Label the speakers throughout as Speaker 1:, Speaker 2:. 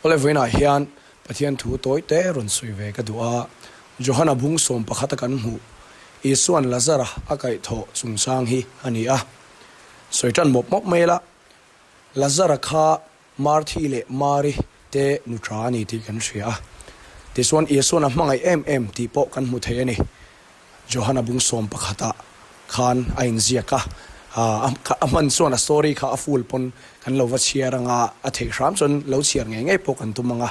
Speaker 1: Awle vawiinah hian Pathian thu tawi te rawn sawi ve ka duh a, Johana bung 11 a kan hmuh Isua'n Lazara a kaihthawh chungchang hi a ni a. Sawi tan mawp mawp mai la, Lazara kha Marthi leh Mari te nu tha a ni tih kan hria a. Tichuan Isua'n a hmangaih em em tih pawh kan hmu thei a ni. Johana bung 11 ah khan a inziak a, a hman chuan a story kha a full pawn kan lo va chhiar anga a theih hram chuan lo chhiar ngei ngei pawh kan tum ang a.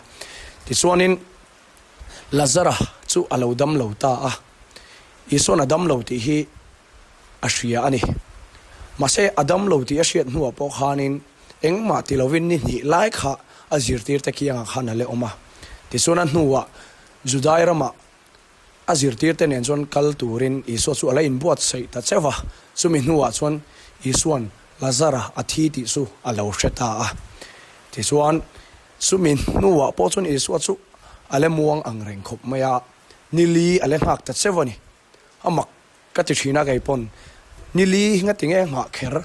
Speaker 1: Tichuanin Lazara chu a lo dam lo ta a, Isua'n a dam lo tih hi a hria a ni. Mahse a dam lo tih a hriat hnuah pawh khanin engmah ti lovin ni hnih lai kha a zirtirte kiangah khan a la awm a. Tichuan a hnuah Judai ramah A zirtirte nen chuan kal turin Isua chu a la inbuatsaih ta cheuh va. Chumi hnuah chuan Isua'n Lazara a thi tih chu a lo hre ta a. Tichuan, chumi hnuah pawh chuan Isua chu a la muang ang reng khawp mai a, ni li a la nghak ta cheuh a ni. A mak Ka ti thin a kei pawn Nili hi ngati nge nghah kher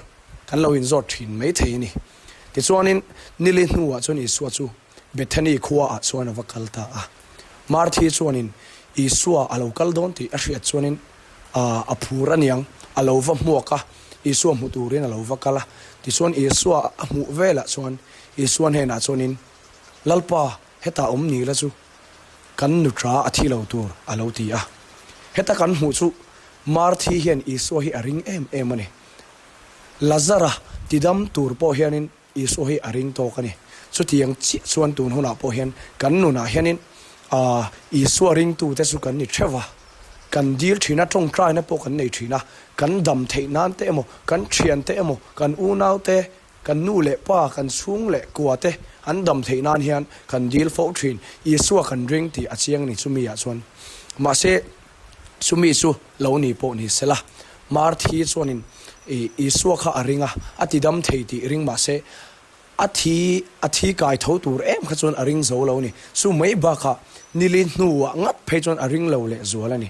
Speaker 1: kan lo inzawt thin mai thei a ni. Tichuanin Nili hnuah chuan Isua chu Bethany khuaah chuan a va kal ta a. Marthi chuanin Isua a lo kal dawn tih a hriat chuanin a phur a niang, a lo va hmuak a, Isua hmu turin a lo va kal a. Tichuan Isua a hmuh velah chuan Isua hnenah chuanin, Lalpa, hetah awm ni la chu Kan nutra a thi lo tur a lo ti a. Heta kan hmuh chu Marthi hian Isua hi a ring em em a ni. Lazara tidam tur pawh hianin Isua hi a ring tawk a ni. Chutiang chiah chuan tun hunah pawh hian kan nunah hianin Isua ringtute chu kan ni theuh va. Kan dil thin a, tawngtaina pawh kan nei thin a. Kan dam theih nan te emaw, kan thiante emaw, kan unaute Kan nu leh pa, kan chhung leh kua te an dam theih nan hian kan dil fo thin. Isua kan ring tih a chiang ni chumi ah chuan. Mahse, chumi chu lo ni pawh ni sela. Marthi chuanin Isua kha a ring a, a ti dam thei tih ring mahse, a thi a thi kai tho tur em kha chuan a ring zo lo ni. Chu mai bakah nili hnuah ngat phei chuan a ring lo leh zual a ni.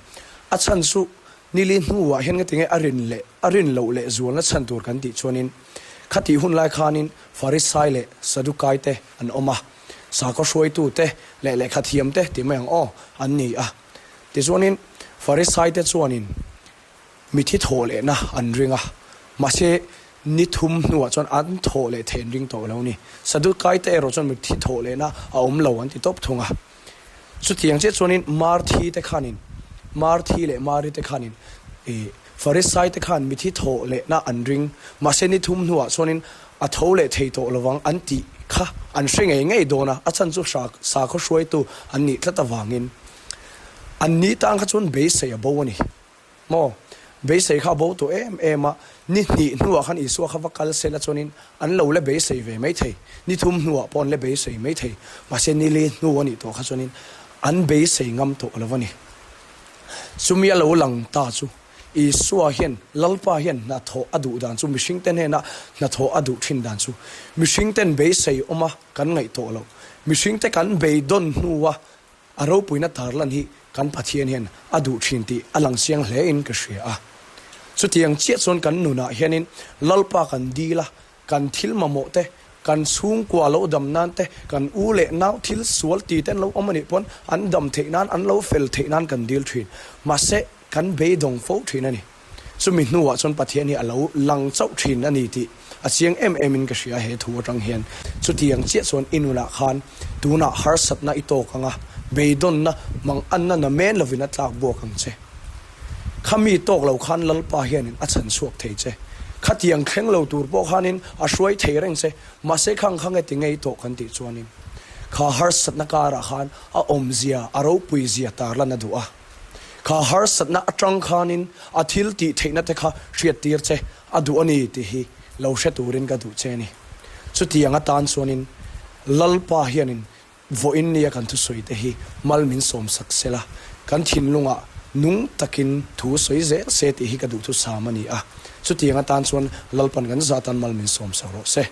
Speaker 1: A chhan chu nili hnuah hian ngatinge a rin leh a rin loh leh zualna chhan tur kan tih chuanin khatih hun lai khanin Farisai leh Sadukai te an awm a, sakhaw hruaitu te leh lehkha thiam te tih mai ang aw an ni a. Tichuanin Farisai te chuanin mithi thawh lehna an ring a, mahse ni thum hnuah chuan an thawh leh theih an ring tawh lo ni. Sadukai te erawh chuan mithi thawh lehna a awm lo an ti tawp thung a. Chutiang chiah chuanin Marthi te khanin, Marthi leh Mari te khanin ih Farisai te khan mithi thawh lehna an ring, mahse ni thum hnuah chuanin a tho leh thei tawh lovang an tih kha an hre ngei ngei dawn a, a chhan chu sakhaw hruaitu an nih tlat avangin an ni tan kha chuan beisei a bo a ni. Maw? Beisei kha a bo tawh em em a, ni hnih hnuah khan Isua kha va kal sel a chuanin an lo la beisei ve mai thei, ni thum hnuah pawh an la beisei mai thei, mahse ni li hnu a nih tawh kha chuanin an beisei ngam tawh lo a ni. Chumi a lo lang ta chu Isua hian Lalpa hian hnathawh a duh dan chu mihringte hnena hnathawh a duh thin dan chu mihringten beisei awma kan ngaih tawh loh, mihringte kan beidawn hnua A ropuina tarlan hi kan Pathian hian a duh thin tih a lang chiang hle in ka hria a. Chutiang chiah chuan kan nunah hianin Lalpa kan dil a, kan thil mamawh te, kan chhungkua lo dam nan te, kan u leh nau thil sual ti te an lo awm a nih pawn an dam theih nan, an lo fel theih nan kan dil thin. Mahse, kan beidawng fo thin a ni. Chumi hnuah chuan Pathian hi a lo lang chauh thin a ni tih a chiang em em in ka hria he thu atang hian. Chutiang chiah chuan i nunah khan tunah harsatna i tawk ang a, beidawnna mang anna na men lovin a tlak buak ang che. Khami tawk lo khan Lalpa hianin a chhan chhuak thei che. Khatiang thleng lo tur pawh khanin a hruai thei reng che, mahse khang kha nge ti ngei tawh kan tih chuanin kha harsatna karah khan a awmzia, a ropuizia tarlan a duh a. Kha harsatna atang khanin a thil tih theihna te kha hriattir che a duh a ni tih hi lo hre turin ka duh che a ni. Chutiang atan chuanin Lalpa hianin vawiin nia kan thusawi te hi mal min sawmsak sela, kan thinlungah nung takin thu sawi zel se tih hi ka duhthusam a ni a. Chutiang atan chuan Lalpan kan zah atan mal min sawmsak rawh se.